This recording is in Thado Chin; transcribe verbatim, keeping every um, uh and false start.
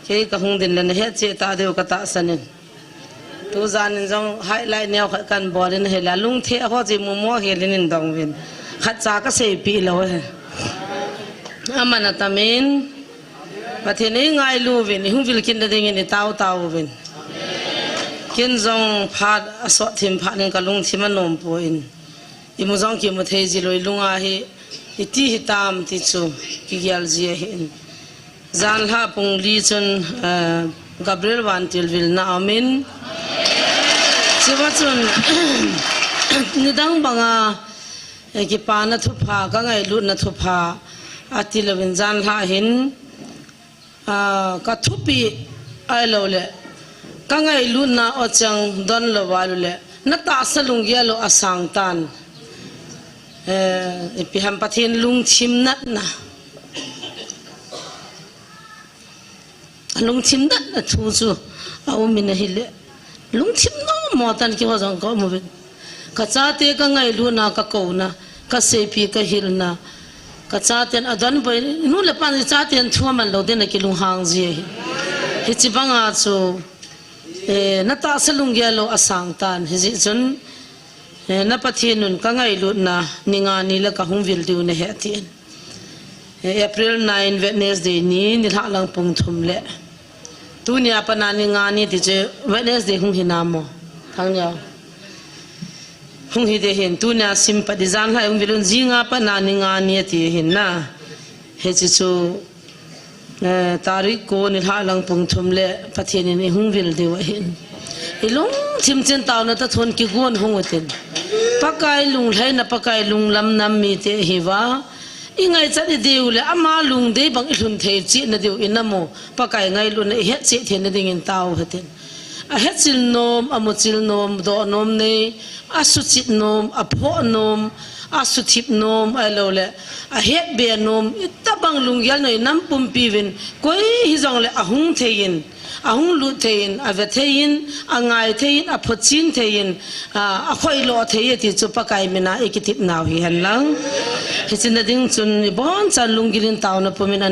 Kei kahung ding le nahet cheh ta diu katahsan in. Tujan in jong highlight neo khat kahin bol in ahile, lungthim ho chu mumo hel in eidong uvin. Khatcha kaseipi lou e. Aman atam in, Pathen in eingailu uvin, eihung vil kit nading in eitao tao uvin. Ken jong phat asot thim phat in kalungthim anom poi. Imu jong kimu thei ji lou, ilunga hi iti hitam ti chu kigel ji ahin. Janhi pung li chun, eh, Gabriel Vantil vilna aum in. Chua chun, nidang banga, eh, kipana thupha, kangailutna thupha, ati louvin janhi hin, ah, kathupi ahilou le, kangailutna ochang don lou valu le, natahsa lunggel u asang tan. Eh, ipi ham Pathen lungthim natna. Lungthim natna thu chu aum in ahile. Lungthim nom mo tan keiho jong kaum uvin. Kachate kangailutna, kakouna, kaseipi, kahilna. Kachaten adon poi, nu le pan chaten thu aman lou ding in akilunghang ji ahi. Hiche banga chu, eh, natahsa lunggel u asang tan. Hijeh chun, eh, na Pathen un kangailutna, ni nga ni le kahung vil diu nahe tin. Eh, April nine, Wednesday ni, nilhah lang pung thum le. Tunia pat a ni nga ni ti chu Wednesday hung hi nam mo. Thang neo. Hung hi ding ahin, tunia sim pat ding janhi hung vil un, jing a pat a ni nga ni ati ahin na. Hiche chu, eh, tarik ko nilhah lang pung thum le Pathen in eihung vil diu ahin. Ilungthim cheh in taona toh thon kigon hung utin. Pakai lunglhaina, Pakai lunglam nam mite ihiuva. Ingaichat idei u le, ama lungdei bang ilhun thei cheh nadiu inam u, Pakai ngailutna ihet cheh thei nading in tao hitin. Ahetchil nom, amuchil nom, doh nom nei, asuchit nom, aphoh nom, asuthip nom, ahilou le, ahetbe nom, itobang lunggel u inam pumpi uvin, koi hijong le ahung thei in, ahung lut thei in, ave thei in, angai thei in, aphochin thei in, a, akhoilo thei e ti chu Pakai min a ikitep nau hihen lang. Hiche nading chun ibonchan lunggil in taona pum in ana